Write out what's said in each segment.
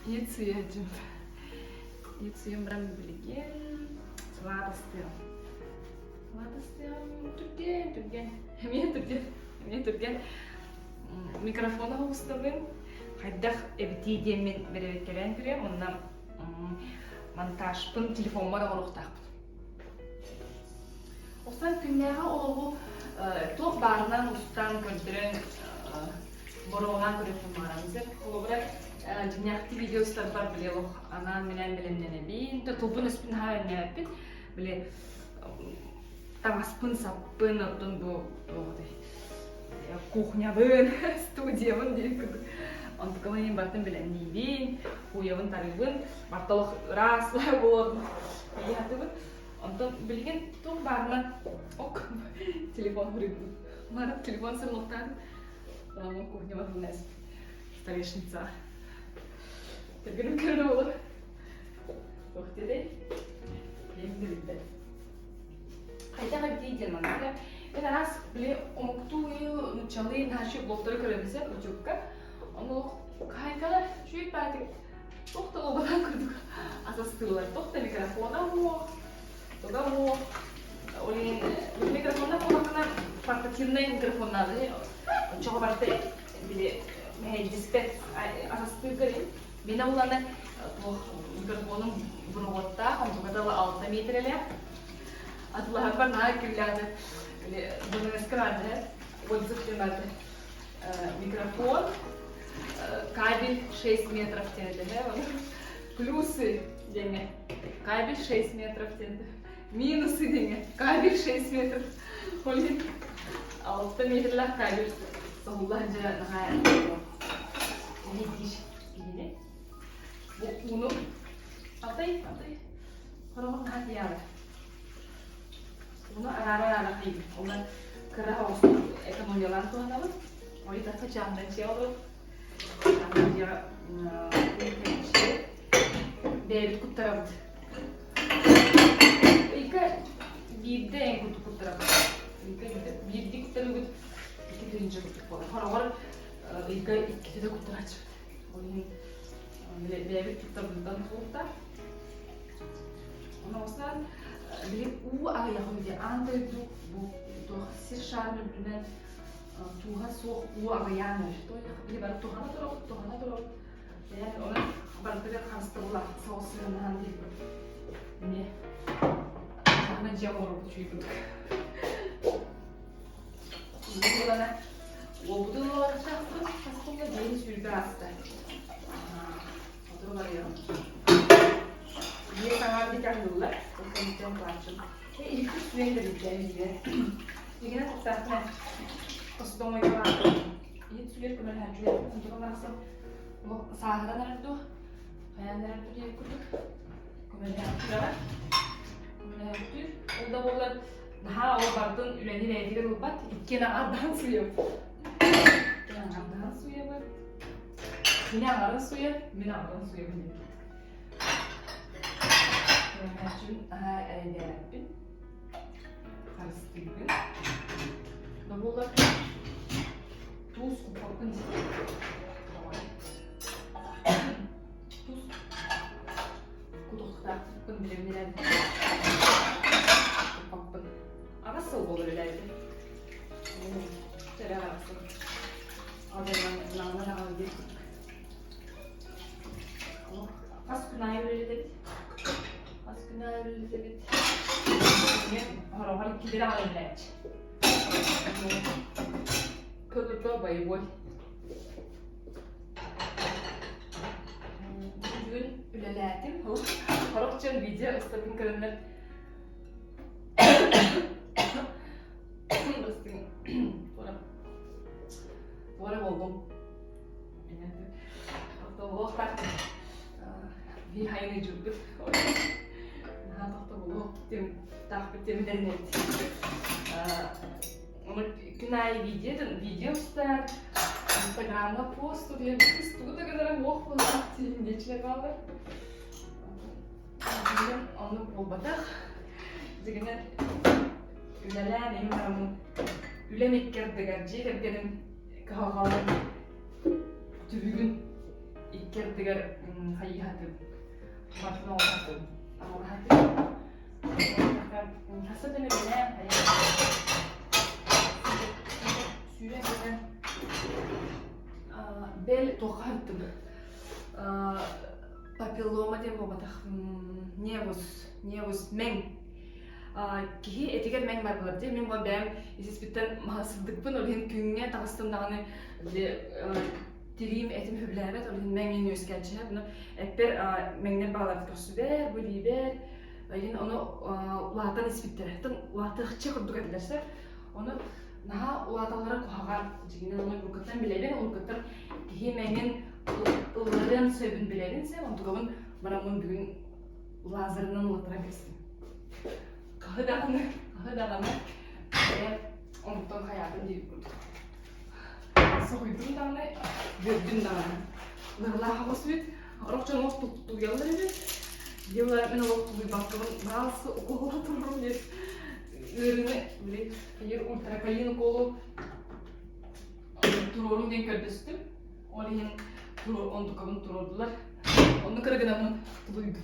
Иһит сыыйа дьым. Иһит сыыйан баран билигин салаат астыам. Салаат астыам түргэн, түргэн. Эмиэ түргэн, эмиэ түргэн. Микрофону оҕустабын. Хайдах эбитий диэммин бэрэбиэркэлээн көрүөм. Онно монтажпын телефоммар оҥоруохтаахпын. Устан күннээҕи олоҕу туох баарынан устан көрдөрөн боруобалаан көрүөхпүн баҕарабын. Сөп холобура дьиҥнээхтии видео устарбар били олох анаан-минээн бэлэмнэнэбин, тылбын-өспүн наһаа өннөөппүн. Били таҥаспын саппын, оттон бу туох этэй кухнябын, студиябын диэн курдук. Онтукаларын барытын бэлэмниибин, куйабын тарыыбын, барыта олох ыраас буолуон ыйаатыбын. Онтон билигин туох баарынан ок телефон суруйдум. Барып телефон сырылыктаан Мама кухняба хунес столешница. Түргүнүм көрүнө болор. Туох диэтэй? Ким да билбэт. Хайдах эбитий диэн маннык. Мен араас били омуктуу нуччалыы наһаа блогтары көрөбүн ютубка. Ону хайкалар үчүгэй баатык туох да буолбатах курдук асастыыллар. Туох да микрофона суох, туга суох. Ол иһин микрофонна буоллаххына портативнай микрофон наада. Оччоҕо барыта били мэһэйдиспэт асастыыргар Мин уланы туох микрофонум буруоттаах, онтуга дылы 6 метрэлээх. Атылаһарбар наһаа күллэҕинэ били ДНС-ка баарды, отзыв диэн барды. Микрофон, кабель 6 метров диэн этэ, плюсы диэҥҥэ кабель 6 метров диэн минусы диэҥҥэ кабель 6 метров. Ол иһин 6 метрлээх кабель соһулла сылдьара наһаа биир киһини. Бу ууну атай, атай, хороҕун наһаа тиийэҕит. Ууну араара-араара тиийбит. Онон кыра оҕустук экономиялаан туһанабыт. Ой, тахса чааннай дьиэ олорор. Чааннай дьиэҕэ бэйэбит куттарабыт. Ыйга биирдэ эн курдук куттарабыт. Ыйга биирдии куттарыыбыт 2 тыһыынча курдук буолар. Хороҕор ыйга иккитэ да куттарааччыбыт. Ол иһин бэйэбит туттарбытыттан тутулуктаах. Ону били уу аҕыйах диye аан дойду бу туох сир шарын үрдүнэн тууһа суох уу аҕыйаан эрэр. Били бары туһана турабыт, туһана турабыт. Онон барытыгар харыстабыллаах соҕус сыһыаннаһан диэбит. Эмиэ туһана дьиэ оҥоробут үчүгэй курдук. Буолана уолбутун олордохпут хастыҥҥа биэни сүүрбэ ааста. Сотору барыаҕым. Биир саҥаар диэки аһыыллар. Ол кэнниттэн плачем. Иһикки сүөм да билбээн билэр. Дигинэ туттаахпына посудомойкалаах иһит сүлэр көмөлөһөөччүлэр онтукам барахсан сааһыран эрэр дуу, хайаан эрэр дуу диэн курдук көмөлөһөөччүлэҕэ көмөлөһөөччү. Ол да буоллар наһаа ол бардын үлэни бэйэтигэр ылбат, иккиэн аҥардаһан суйабыт. Иккиэн аҥардаһан суйабыт. Мин аҥарын суйар, мин аҥарын суйабын диэн. Көмөлөһөөччүбүн наһаа эрэйдээбэппин. Харыстыыбын. Да буоллар туус куппаппын Туус кутуохтаахпын билэбин эрээри куппаппын. Аҕыс сыл буолар үлэлээбитим. Төрө аҕыс сыл. Алдырынан аҕал диир курдук. Хас күн аайы үлэлэтэбит? Хас күн аайы үлэлэтэбит? Хороҕор иккилэри аҕал үлэлээччи. КГК боевой. Бүгүн үлэлээтим. Сорох дьон видео устатын көрөннөр Туора буоллум. Тохтобулуохтаах биир хайыны дьурбут. Наһаа тохтобулуох таахпыт тимдэрин эбит. Күн аайы видео, видео устар, инстаграмҥа пост суруйар, тугу да гынара уох буолбатах диэн диэччилэр бааллар. Дьиҥинэн оннук буолбатах. Дьиҥинэн үлэлээн иһин бараммын үлэм икки ардыгар дьиэ кэргэним кыһалҕаларын түбүгүн икки. икки ардыгар хайыһатым. Барытын оҥоһатым. Оҥоһатым. Хаса да мэлэнэ сүүрэн кэлэн бэл туохха сырыттым. Папиллома диэн буолбатах. Невус, невус, мэҥ. Киһи этигэр мэҥ бар буолар дии. Мин бу бэйэм исиспиттэн сырдыкпын, ол иһин күҥҥэ таҕыстым даҕаны тириим этим сөбүлээбэт, ол иһин мэҥин үөскээччи. Буну эппэр мэҥнэр бааларбыт көрсүбэр, бу илиибэр, иһин ону улаатан испиттэрэ. Тын улаатыахча курдук этилэр сөп. Ону наһаа улааталлара куһаҕан. Дьиҥинэн ону уруккуттан билэбин, уруккуттан киһи мэҥин ылларыан сөбүн билэбин сөп. Онтукабын бараммын бүгүн лазерынан улаттаран кэбистим. Хаһы даҕаны, хаһы даҕаны онтон хайаатын диир курдук. Соһуйдум даҕаны, үөрдүм даҕаны. Ыарылаах аҕыс үт, орох дьон олох тулуйаллар эбит. Дьыла мин олох тулуйбаккабын баалсы уколу турарым диэн ыарыыны били хайыр ультракаин уколу туруорум диэн көрдөстүм. Ол иһин онтукабын туруордулар. Онну кыргынаммын тулуйдум.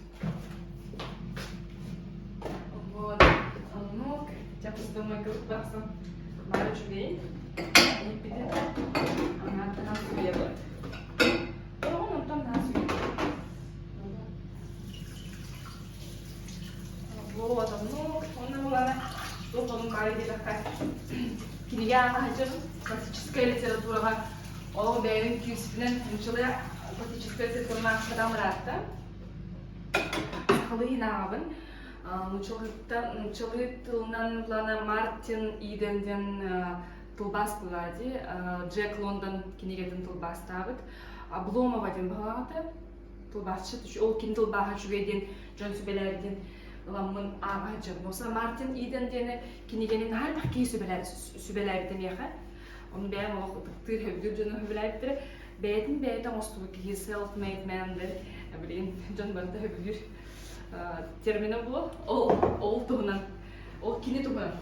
Вот, оннук, дьэ пустомойкабыт барахсан бары үчүгэй. Ииппитин анааттаан суруйабыт. Оҕон онтон наһаа суруйабыт. Вот, оннук, онно булана туох онун баары диэтэххэ кинигэ ааҕа сылдьабын. Классическая литератураҕа ол бэйэбин күүспүнэн нууччалыы классическая литератураны аахпатаҕым ыраатта. Сахалыы иһин ааҕабын. Нууччалыы тылынан плана Мартин Иден диэн тылбаас буолаа дии. Джек Лондон кинигэтин тылбаастаабыт. Обломова диэн баҕалаата. Тылбаасчыт ол ким тылбааһа үчүгэй диэн дьон сүбэлээбит диэн ыламмын ааҕа сылдьабын. Осо Мартин Иден диэни кинигэни наһаа элбэх киһи сүбэлээбитэ миэхэ. Ону бэйэм олох ытыктыыр, сөбүлүүр дьону сөбүлээбиттэрэ. Бэйэтин бэйэтэ оҥостубут киһи self-made man диэн билигин дьон барыта сөбүлүүр терминэ буолуо. Ол ол туһунан, ол кини туһунан,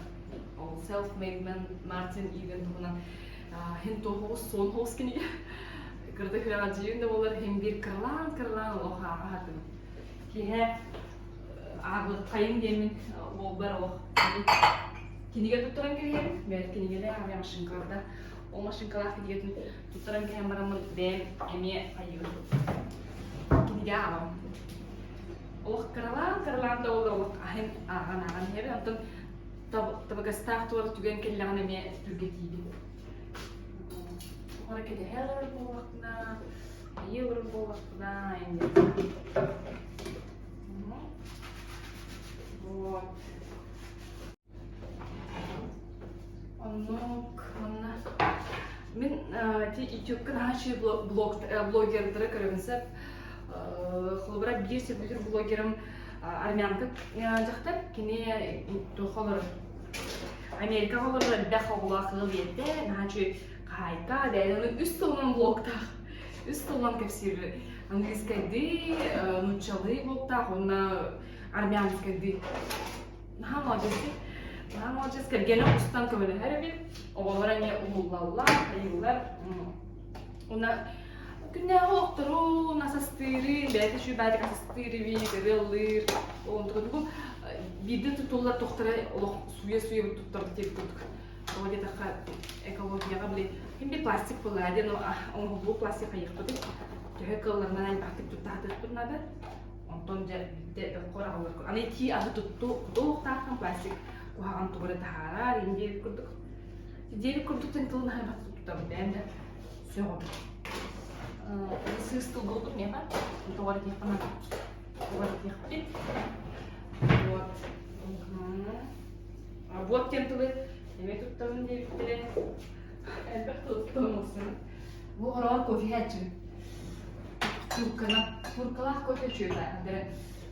ол self-made man Мартин Иден туһунан хин туох суон хоҕус кинигэ. Кырата күрэҕэлдьийүүн да буолар, хин биир кыралаан-кыралаан олох ааҕа сатыыбын. Киэһэ ааҕыаххайын диэммин уолбар олох кинигэ туттаран кэбиһэбин. Бэйэт кинигэлээх эмиэ машинкаларда. Ол машинкалаах кинигэтин туттаран кэһэн бараммын бэйэм эмиэ хайыыбын. Кинигэ ааҕабын. Олох кыралаан-кыралаан да ол олох аһын ааҕан-ааҕан иһэбин. Онтон табыгастаах туора түгэн кэллэҕинэ эмиэ түргэтиибин. Туора кэтэһэ олорор буоллахпына, айыы олорор буоллахпына, Вот. Оннук, манна мин ти ютубка наһаа үчүгэй блогердары көрөбүн сөп. Холобура биир сөбүлүүр блогерым армянка дьахтар. Кини туохха олорор? Америкаҕа олорор элбэх оҕолоох ыал ийэтэ, наһаа үчүгэй хаһаайка, бэйэтин үс тылынан блогтаах. Үс тылынан кэпсиир английскайдыы, нууччалыы блогтаах уонна армянскайдыы. Наһаа молодец. Наһаа молодец. Кэргэнэ устан көмөлөһөр эбит. Оҕолор эмиэ уһуллаллар, айыыллар. Уна күннээҕи олохторун асастыырын, бэйэтэ үчүгэй баайдык асастыыр эбит, ырыаллыыр. Онтукатыгу биирдэ тутуллар тохторо олох сууйа-сууйа туттарбыт диэбит курдук. Тоҕо диэтэххэ экологияҕа били ким би пластик буоллаа диэн оҥоһуллуу пластик хайыахпытый төһө кыалларынан элбэхтик туттаһатыахпыт наада. Онтон дьэ бүттэ бөххө аҕалар. Аны итии аһы тутту кутуохтаахтан пластик куһаҕан тугу эрэ таһаарар, иин диэбит курдук. Диэбит курдук тэн тылын аһарбат туттабын бэйэм да сөҕөбүн. Сыыс тыл буолбут миэхэ. Тоҕо эрэ диэххэ наада. Тоҕо эрэ диэхпит. Вот. Вот диэн тылы эмиэ туттабын диэбиттэрэ. Элбэх тыл туттабын олсун. Бу хороҕор кофе иһээччибин. Турканан, туркалаах кофе үчүгэй баара.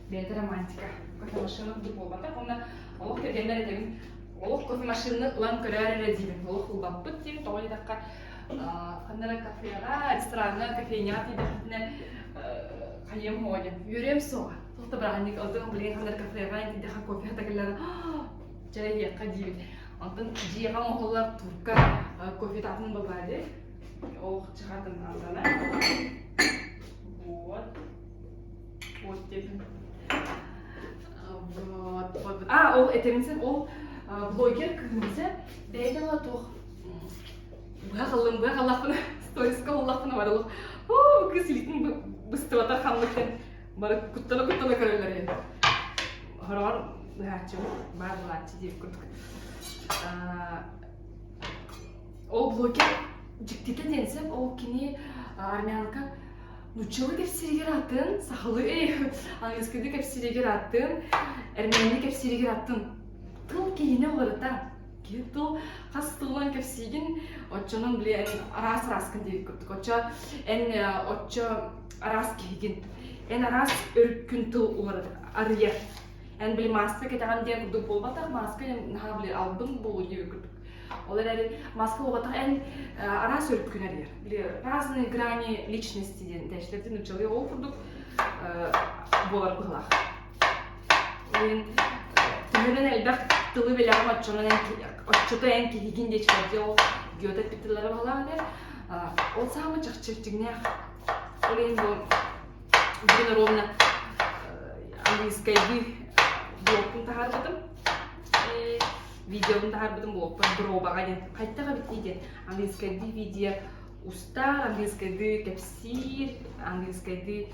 Бэйэтэ романтика. Кофемашина курдук буолбатах. Уонна олох кэргэннэр этэбин, олох кофемашинаны ылан көрөөр эрэ диибин. Олох ылбаппыт диибин. Тоҕо диэтэххэ, ханна эрэ кафеҕа, рестораҥҥа, кофейняҕа тиийдэхпитинэ хайыам суоҕа диэн. Үөрүөм суоҕа. Туох да бырааһынньык ылдым, билигин ханна эрэ кафеҕа тиийдэххэ кофе хата чэрэйиэххэ диибин. Онтон дьиэҕэ оҥоһуллар турка кофе таатын бабаады. Ох, чахатын андана. ол этэринсэн ол блогер кыыһымса бэйэтэ ыла туох быһа халлым быһа халлахпына сториска буллахпына бары олох оо кыыс илиитин быстыбатар ханнык диэн бары куттана куттана көрөллөр үһү хороҕор быһааччы баар булааччы диир курдук ол блогер дьиктитэ диэн сөп ол кини армянка нууччалыы кэпсииригэр атын, сахалыы английскайдыы кэпсииригэр атын, эрмээннии кэпсииригэр атын. Тыл киһини уларыта. Киһи тыл хас тылынан кэпсиигин, оччонон били эн араас арааскын диэбит курдук. Оччо эн оччо араас киһигин. Эн араас өрүккүн тыл уларыта, арыйар. Эн били мааска кэтэҕин диэн курдук буолбатах, мааска наһаа били албын буолуу диэбит курдук. Ол эрээри маска буолбатах эн араас өрүккүн арыйар. Били разные грани личности диэн тэшлэрдин нууччалыы ол курдук буолар быһылаах. Эн төһөнөн элбэх тылы билэҕин оччонон эн оччото эн киһигин диэчилэрди ол Гёте эппит тыллара быһылаах этэ. Ол саамай чахчы дьиҥнээх. Ол иһин бу бүгүн ровно английскайдыы блокпун таһаарбытым. Видеобун таһаарбытым буолпут бробаҕа диэн хайдах эбитий диэн английскайдыы видео устар, английскайдыы кэпсиир, английскайдыы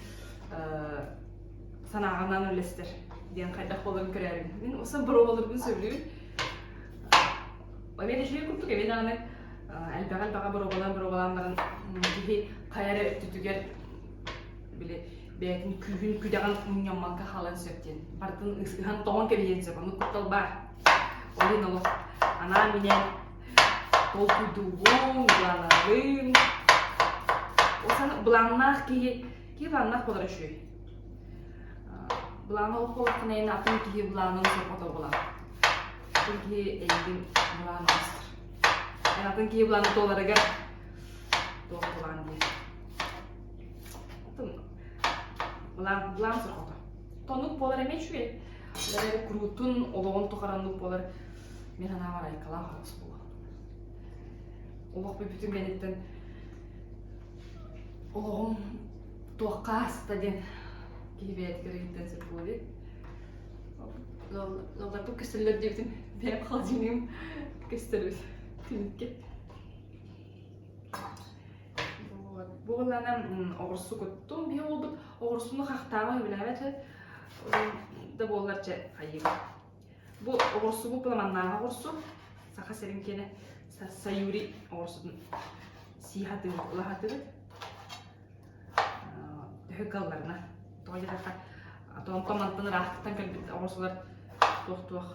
санааҕынан үллэстэр диэн хайдах буоларын көрөөрүм. Мин усан боруобаларбын сөбүлүүбүн. Эмиэ да үчүгэй курдук, эмиэ даҕаны элбэҕи-элбэҕи боруобалаан боруобалаан баран киһи хайа эрэ өттүтүгэр били бэйэтин күүһүн күдэҕин мунньаммакка хаалан сөп диэн барытын ыһан тоҕон кэбиһиэн сөп оннук куттал баар ол иһин олох анаан-минээн толкуйдуубун былааннарабын ол сана былааннаах киһи киһи былааннаах буолара үчүгэй былаана олох буоллаххына эн атын киһи былаанын сорҕото буолаҕын атын киһи эйигин былаан оҥостор эн атын киһи былаана туоларыгар туох былаан диир Былаан, былаан сорҕото. Тонук буолар эмиэ үчүгэй. Ол эрээри куруутун олоҕун тухары оннук буолар мин санаабар айыкалаах оҕус буолуо. Олох бүтүн кэнниттэн олоҕум туохха ааста диэн киһи бэйэтигэр ыйытыан сөп буолуо дии. Ыалларбыт көстөллөр диэбитим бэйэм холодильнигым көстөр түнүккэ. Вот. Бу буоллаана оҕурсу куттум. Биһи уолбут оҕурсуну хахтааҕы сөбүлээбэт да буоллар чэ хайыыга. Бу оҕурсубу пламаннааҕы оҕурсу Саха сирин киэнэ Саюри оҕурсутун сии сатыыр, ыла сатыыбыт. Төһө кыалларына. Тоҕо диэтэххэ, тонтон мантан ыраахтан кэлбит оҕурсулар туох-туох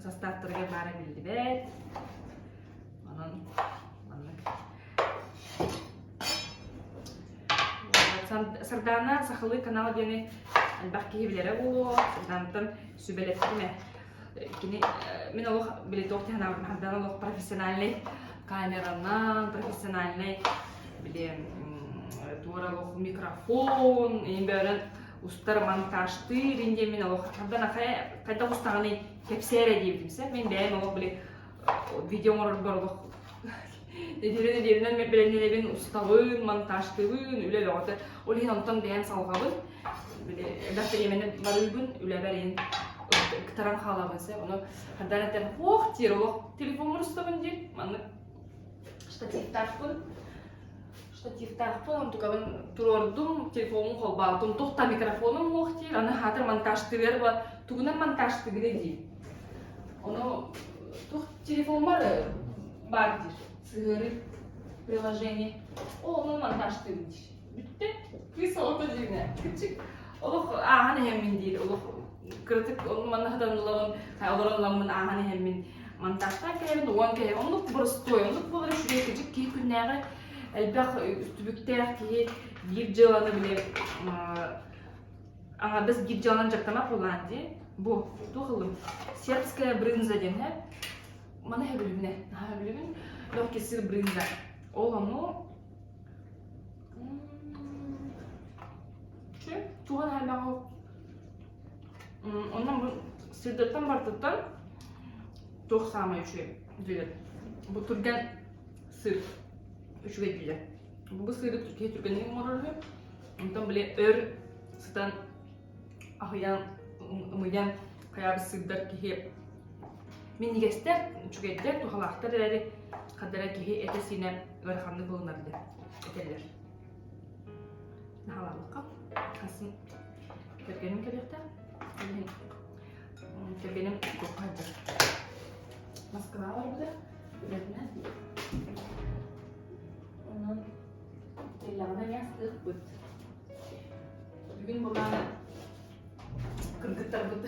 састааптарыгар баара биллибэт. Онон маннык. Сардаана сахалыы канал диэни элбэх киһи билэрэ буолуо. Сардаанаттан сүбэлэттим ээ. Кини мин олох били туох диэн Сардаана олох профессиональный камеранан, профессиональный били туора олох микрофон, иин бөөрөн устар монтажтыыр ин диэн мин олох Сардаана хайдах устаҕыный кэпсээ эрэ диэбитим сэ. Мин бэйэм олох били видео оҥорорбор олох нэдиэлэ нэдиэлэнэн бэлэмнэнэбин, устабын, монтажтыыбын, үлэ бөҕөтө. Ол иһин онтон бэйэм салҕабын. Били элбэх бириэмэни барыыбын, үлэбэр иһин ыктаран хаалабын сэ. Ону хандан этэн хуох диир олох телефоммун устабын диир. Маннык штативтаахпын. Штативтаахпын, онтукабын туруордум, телефоммун холбоотум. Туох да микрофонум суох диир. Аны хаатыр монтажтыыр тугунан монтажтыгын диир. Ону туох телефоммар баар диир, сыһыарыы приложение. Ол онон монтажтыыбын диир. Бүттэ. Кыыс оҕото дьиҥэ. Кырдьык олох ааһан иһэммин диир. Олох кыратык манна хатанылабын, олорон ыламмын ааһан иһэммин монтажтаан кэлэбин, уган кэлэбин. Оннук боростуой, оннук буолар үчүгэй кырдьык киһи күннээҕи элбэх түбүктээх киһи биир дьыаланы били аҥардас биир дьыаланан дьарыктанар буоллаҕын дии. Бу туох ыллым? Сербская брынза диэн һэ. Маны сөбүлүүбүн наһаа сөбүлүүбүн. Легкий сыр брынза. Ол ону Чү, туган элбэҕи онон бу сирдэртэн бартыттан туох саамай үчүгэй диир. Бу түргэн сыр үчүгэй дииллэр. Бу сыыры киһи түргэнник оҥорор үһү. Онтон били өр сытан аһыйан, ымыйан. Хайаабыт сыырдар киһи минньигэстэр, үчүгэйдэр, туһалаахтар эрээри хадара киһи этэ-сиинэ ыараханнык ылынар диэн этэллэр. Наһаалаабыкка. Хасын кэргэним кэлиэхтээх. Кэргэним туохха сылдьар. Москваҕа барбыта үлэтинэн. Онон кэллэҕинэ эмиэ астыахпыт. Бүгүн былаан кыргыттарбыт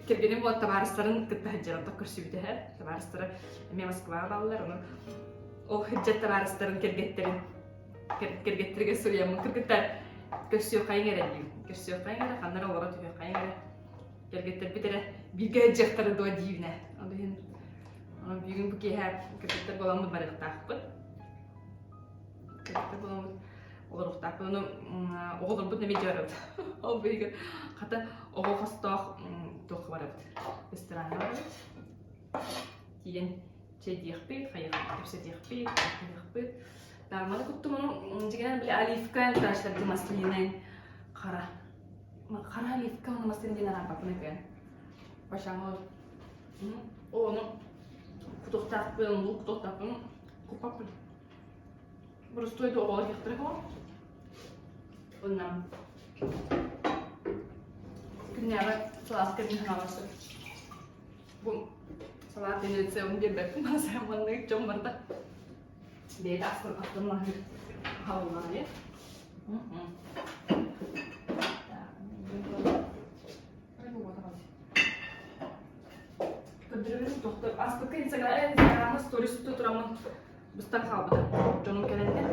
кэргэним буолан табаарыстарын кытта сылдьар онтон көрсүбүтэ табаарыстара эмиэ Москваҕа бааллар ону ол сылдьар табаарыстарын кэргэттэрин кэргэттэригэр суруйаммын кыргыттар көрсүөххэйиҥ эрэ диибин көрсүөххэйиҥ эрэ ханна эрэ олоро түһүөххэйиҥ эрэ кэргэттэрбит эрэ бииргэ сылдьыахтара дуо диибинэ ол иһин бүгүн бу киэһэ кыргыттар буоламмыт барыахтаахпыт кыргыттар буоламмыт олоруохтаахпыт ону оҕолорбут эмиэ дьарабыт ол быыһыгар хата оҕо хостоох туохха барабыт рестораҥҥа барабыт тиийэн чэйдиэхпит хайыахпыт кэпсэтиэхпит хайыахпыт Маны куттум ону дьиҥинэн били оливка ташларды маслины хара хара оливка уонна маслин диэн араарбаппын эпиэн башаҥа ону кутуохтаахпын лук кутуохтаахпын куппаппын Боростуой да оҕолор диэхтэрэ буолуо. Уонна күннээҕи салаатка мин санаабар сөп. Бу салаат диэн рецебын биэрбэппин, маннык дьон барыта бэйэтэ астын астын аһыыр аһаллаҕа Көрдөрөбүн тохтор. Аспыкка инстаграмҥа сторис тураммын быстан хаалбыта. Дьонум кэлэннэр.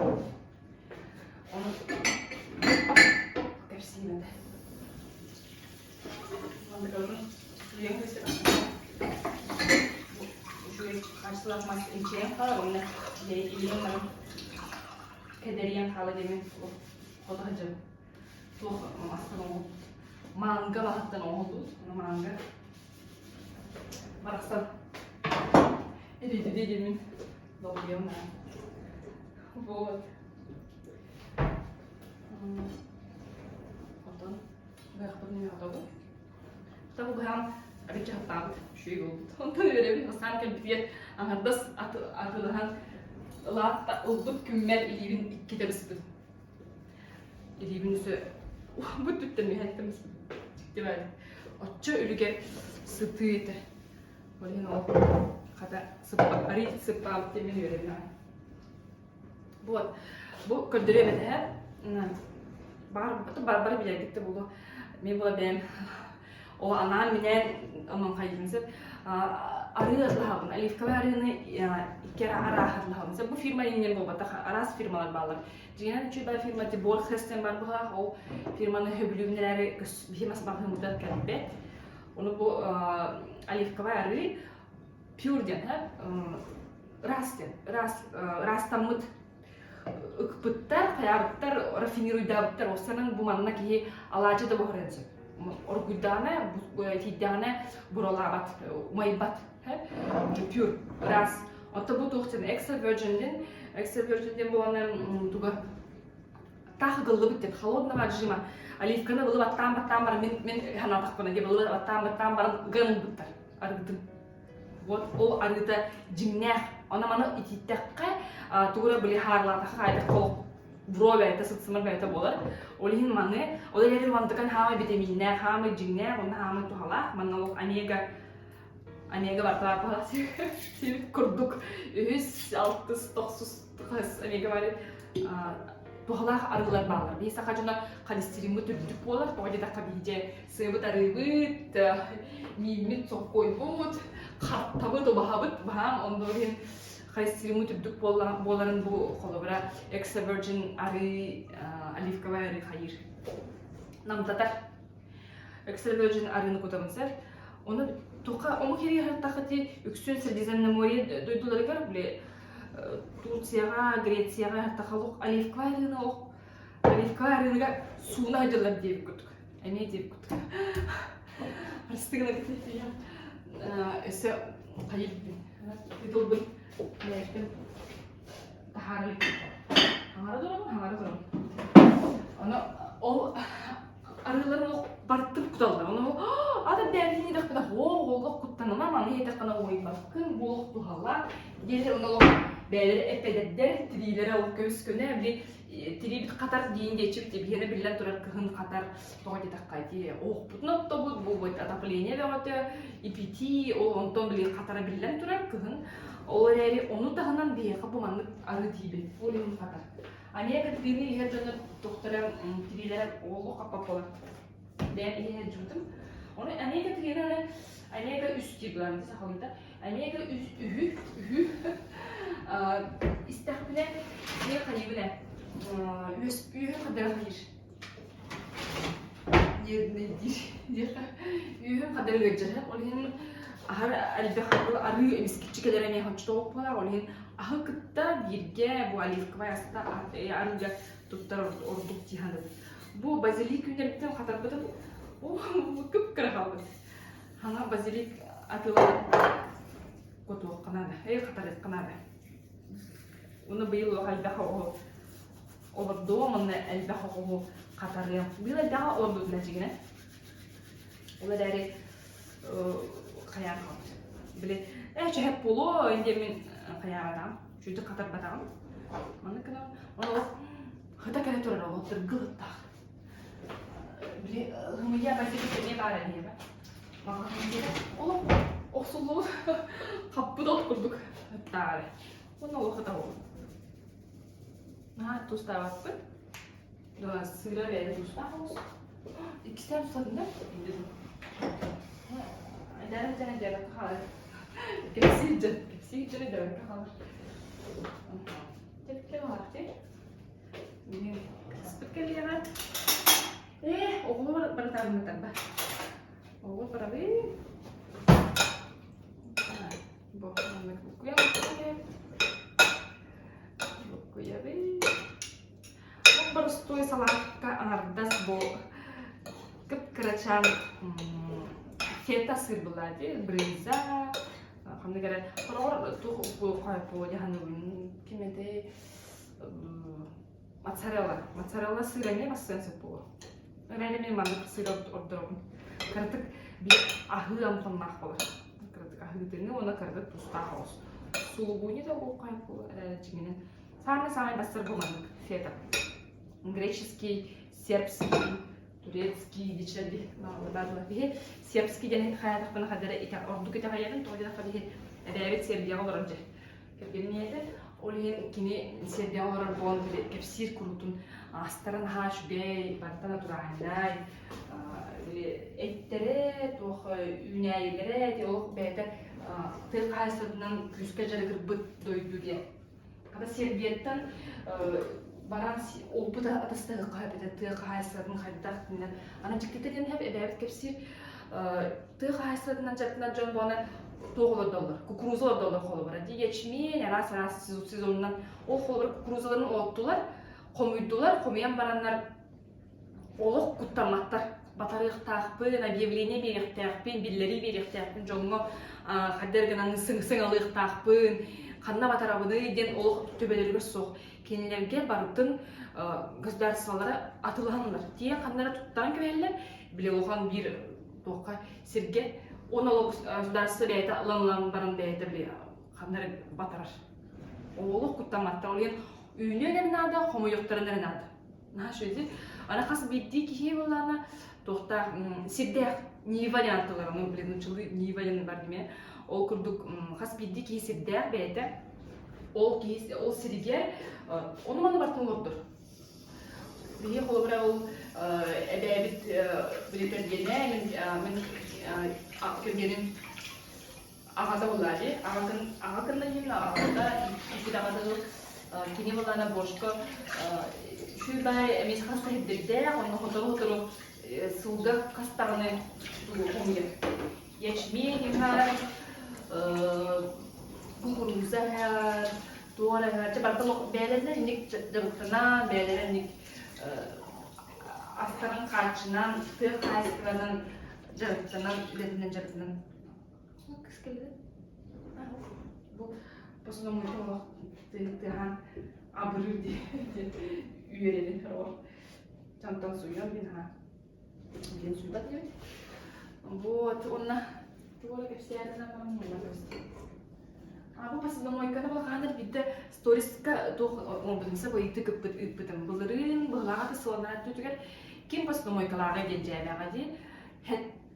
Ону кэпсиим этэ. Маннык үйэҥ үчүгэй хаачыстыбалаах мас инчэйэн хаалар уонна илиим баран кэдэрийэн хаала диэмин хото сылдьабын. Туох мастан оҥоһуллубут. Манго баһыттан оҥоһуллубут. Манго барахсан Иди диэмин долгуйам Вот. Онтон быһахпытын отобут. Табы быһаан арыйча хаттаабыт үчүгэй буолбут. Онтон үөрэбин бастаан кэлбитигэр аҥардас атылаһан ылаат ылбыт күммэр илиибин иккитэ быспыт. Илиибин өссө бу түттэн үһэттэн быспыт. Дьикти баҕайы. Оччо үлүгэр сытыы этэ. Ол иһин ол хата арый сыппаабыт диэн мин үөрэбин аҕай. Вот. Бу көрдөрүөм этэ баар бар бары билэргит да буолуо. Мин була бэйэм ол анаан-минээн онон хайыыбын сөп. Арыы атылаһабын. Оливковай арыыны икки арааһы атылаһабын сөп. Бу фирма иннин буолбатах. Араас фирмалар бааллар. Дьиҥинэн үчүгэй баар фирма Борхес диэн бар быһалаах. Ол фирманы сөбүлүүбүн эрээри биһи мас маҕаһыыммытыгар кэлбэт. Ону бу оливковай арыы пюр диэн ыраас диэн ыраас ыраастаммыт ыкпыттар хайаабыттар рафинируйдаабыттар уопсайынан бу манна киһи алаадьы да буһарыан сөп оргуйдаҕына тиийдэҕинэ буралаабат умайбат пюр ыраас оттон бу туох диэн extra virgin диэн extra virgin диэн буолан туга таах ыгыллыбыт диэн холодного отжима оливканы былы баттаан баттаан баран мин мин санаатахпына дии былы баттаан баттаан баран ыган ылбыттар арыытын вот ол арыыта дьиҥнээх ону маны итииттэххэ тугу эрэ били хаарлаатахха хайдах олох буруо бэйэтэ сыт-сымар бэйэтэ буолар ол иһин маны ол эрээри мантыкан хаамай битэмииннээх хаамай дьиҥнээх уонна хаамай туһалаах манна олох омега омега барта сир курдук үһүс алтыс тохсус хас омега бары туһалаах арыылар бааллар. Биһи саха дьоно холестериммыт үрдүк буолар. Тоҕо диэтэххэ биһи дьэ сыабыт арыыбыт, мииммит соккуойбут, хаттабыт, убаһабыт баһаам онно иһин холестериммыт үрдүк буоларын бу холобура extra virgin арыы оливковай арыы хайыыр намтатар. Extra virgin арыыны кутабын сэр. Ону туха омук иһигэр сырыттаххыт үксүн Средиземноморье дойдуларыгар били Турцияҕа, Грецияҕа сырыттахха оливковай арыыны оливковай арыыныга сууна сылдьаллар диэбит курдук. Эмиэ диэбит курдук. Просты гына өссө хайыйбын. Титулбун бэйэбин таһаарыы. Хаҥара турабын, хаҥара турабын. Ону ол арыыларын олох бартып куталлар. Ону ата бэйэтэ. Маны иһитэххинэ уойбаккын, бу олох туһалаах. Диэри онно олох бэйэлэрэ эппэдэрдэр, тириилэрэ ол көбүс көнө, били тириибит хатар диин диэччибит биһиэнэ биллэн турар кыһын хатар тоҕо диэтэххэ ити оһохпутун оттобут, бу отопление бөҕөтө, ипитии, ол онтон били хатара биллэн турар кыһын. Ол эрээри ону таһынан биһиэхэ бу маннык арыы тиийбэт, ол иһин хатар. Омега триини иһэр дьоннор тухтара тириилэрэ олох хаппат буолар. Бэйэм иһэ сылдьыбытым. Ону омега триини аны омега үс диир буолар сахалыыта. Омега үс үһү үһү истэхпинэ дьиэ хайыыбын ээ үөс үөһүн хадара хайыыр нервный диир диэхэ үөһүн хадара ыалдьар ол иһин аһар элбэх арыы эмискиччи кэлэр эмиэ хоччотоох буолар ол иһин аһы кытта бииргэ бу оливковай аста арыыга туттар ордук дии саныыбын. Бу базилик күннэриттэн хатарбытым кып-кыра хаалбыт. Хаҥа базилик атыылаан кутуохха наада, эй хатарыахха наада. Уну быйыл олох элбэх оҕо олордуом, уонна элбэх оҕоһу хатарыам. Быйыл элбэҕи олордубут дьиҥинэн. Ол эрээри хайаан хаалбыт. Били ээ чөһөп буолуо диэммин хайаабатаҕым, чүйдүк хатарбатаҕым. Маннык гынан ону олох хата кэлэ турар олох дыргыл ыттаах. Били ымыйа базилик эмиэ баар эниэбэ. Олох охсуллубут хаппыт от курдук ыттаары. Уонна олох хата ол. Наһаа тустаабаппыт. Сыыра бэйэтэ туустаах олус. Иккистээн тустатын да? Дьара дьара дьаракка хаалар. Кэпсиир дьон, кэпсиир дьон дьаракка хаалар. Тэпкэ баҕар Мин кыспыт кэлиэҕэ. Ээ, оҕолор барытарыммытар ба. Оҕо барабын. Бу маннык буккуйа Буккуйабын. Бу боростуой салаакка аҥардас бу кып-кырачаан фета сыр была дии, брынза, ханнык эрэ хороҕор туох дьаһаныбын ким этэй моцарелла. Моцарелла сыыра эмиэ бассыан сөп буолуо. Эрээри мин маннык сыыр ордоробун. Кыратык биир аһыы амтаннаах буолар. Кыратык аһыытыҥы уонна кыратык тустаах оҕус. Сулугуни да буолуохха буолар дьиҥинэн Самый-самый бастар бу маннык фета. Греческий, сербский, турецкий дичэли баалла биһи сербский диэн хайатахпына хадара ордук итэҕэйэбин тоҕо диэтэххэ биһи эбээбит Сербияҕа олорор дьэ кэргэним ийэтэ ол иһин кини Сербияҕа олорор буолан кэпсиир куруутун астара наһаа үчүгэй барыта натуральнай эттэрэ туох үүнээйилэрэ ити олох бэйэтэ тыа хаһаайыстыбатынан күүскэ дьарыгырбыт дойду диэн Хата Сербияттан баран опыт атастаһыахха эбэтэр тыа хаһаайыстыбатын хайдах гынан аны дьиктитэ диэн эбээбит кэпсиир тыа хаһаайыстыбатынан дьарыктанар дьон буолан туох олордоллор кукуруза олордоллор холобура дии ячмень араас араас сезонунан ол холобура кукурузаларын олоттулар хомуйдулар хомуйан бараннар олох куттамматтар. Батарыахтаахпын, объявление биэриэхтээхпин, биллэрии биэриэхтээхпин, дьоҥҥо хайдах гынан сыҥалыахтаахпын, ханна батарабыный диэн олох төбөлөрүгэр суох. Кинилэргэ барытын государстволара атылаһаннар. Тиийэн ханна эрэ туттаран кэбиһэллэр, били улахан биир туохха сиргэ он олох государство бэйэтэ ылан баран бэйэтэ били ханна эрэ батарар. Олох куттамматтар. Ол иһин үүнүөн эрэ наада, хомуйуохтарын эрэ наада. Наһаа үчүгэй. Аны хас биирдии киһи буоллаҕына туохтаах сирдээх Нива диэн аттылар, ну блин, нууччалыы Нива диэн бар димэ. Ол курдук хас биирдии киһи сирдээх бэйэтэ ол киһи ол сиригэр ону маны барытын олордор. Биһи холобура ол эбээбит били кэргэнэ, мин кэргэним аҕата буоллаа дии. Аҕатын аҕа кынна иһин аҕата иккит аҕата кини буоллаана бошко үчүгэй баай эмиэ хас да сирдэрдээх, онно сотору-сотору сылга хас даҕаны хомуйар. Ячмень иһэр, кукуруза иһэр, туох эрэ иһэр. Чэ барыта бэйэлэринэн инник дьарыктанан, бэйэлэрин инник астарын хааччынан, тыа хаһаайыстыбанан дьарыктанан, үлэтинэн дьарыктанан Кыс кэллэ. Бу посудомойка олох тыаһаан абырыыр дии үөрэбин оҕор. Онтон суйуом мин аһаа. Диэн суйбат диэбит. Вот, уонна Туора кэпсээтинэн баран муҥна көстө. А бу посудомойканы балхаанар биирдэ сториска туох оҥорбутум сап ыйытык ыппыт ыыппытым. Былырыын быһылааҕа сыланар түтүгэр ким посудомойкалааҕый диэн дьээбэҕэ дии.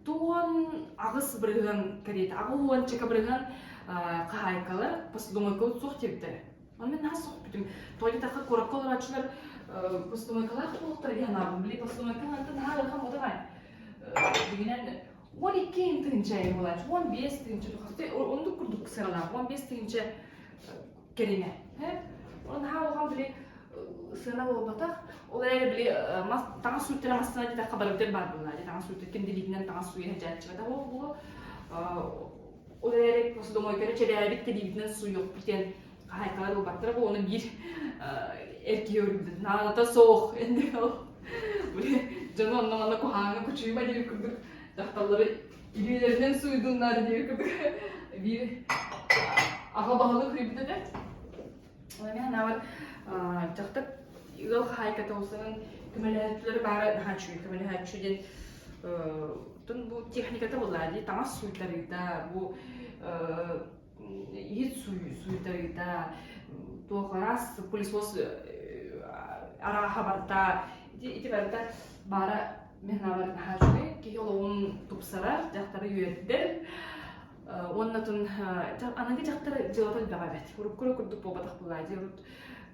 78% кэриэтэ, 80 бырыһыан хаһаайкалар посудомойка суох диэбиттэрэ. Онно мен наһаа сөхпүтүм. Тоҕо диэтэххэ куоракка олорооччулар посудомойкалаах буолуохтара дии санаабым. Били посудомойка мантан наһаа ыарахан буолбатаҕай. Дьиҥинэн 12 тыһыынча буолааччы, 15 тыһыынча тухары оннук курдук сыаналаах, 15 тыһыынча кэриҥэ. Ол наһаа улахан били сыана буолбатах. Ол эрээри били мас таҥас сууйтара массыына диэтэххэ барыбытыгар баар буолла. Таҥас сууйтар ким да илиитинэн таҥас сууйа сылдьааччыбатах ол буолуо. Ол эрээри посудомойканы чэбээбит тэлиибитинэн сууйуохпут диэн хаһаайкалар ылбаттара бу ону биир эр киһи өрүбүт наадата суох дьону онно манна куһааҥҥа кучуйма диир курдук дьахталлары илиилэринэн сууйдуннар диир курдук биир аҕа баһылык үрбүт этэ Мен анаабар дьахтар ыал хаһаайката олсанын көмөлөһөөччүлэр баара наһаа үчүгэй көмөлөһөөччү диэн тун бу техниката буоллаа дии таҥас сууйтарыыта бу иһит сууйтарыыта туох араас пылесос арааһа барыта ити барыта баара мен анаабар наһаа үчүгэй киһи олоҕун тупсарар дьахтары үөрдэр Уонна аныгы дьахтар дьыалата элбэҕэ эбит. Урукку эрэ курдук буолбатах буолаа дии. Урут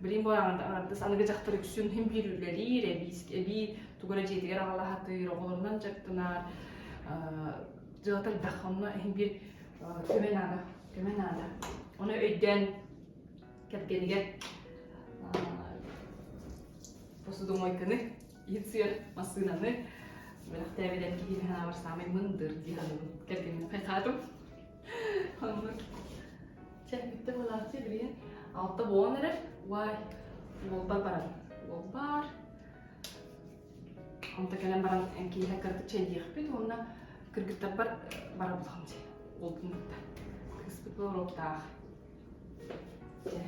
билигин бу аҥардас аныгы дьахтар үксүн иһин биир үлэлиир, эбии тугу эрэ дьиэтигэр аҕала сатыыр, оҕолорунан дьарыктанар. Дьыалата элбэх. Онно иһин биир көмө наада. Көмө наада. Ону өйдөөн кэргэнигэр посудомойканы иһит массыынаны бэлэхтээбитэн киһи санаабар саамай мындыр дии саныыбын. Кэргэммин хайхаатым. Оннук. Чэ, бүттэ буолааччы билигин алта буолан эрэр. Уай, уолбар барабын. Уолбар. Онто кэлэн баран киэһэ кыратык чэйдиэхпит уонна кыргыттарбар барабыт дии. Уолбун кытта. Кыыспыт уруоктаах. Чэ.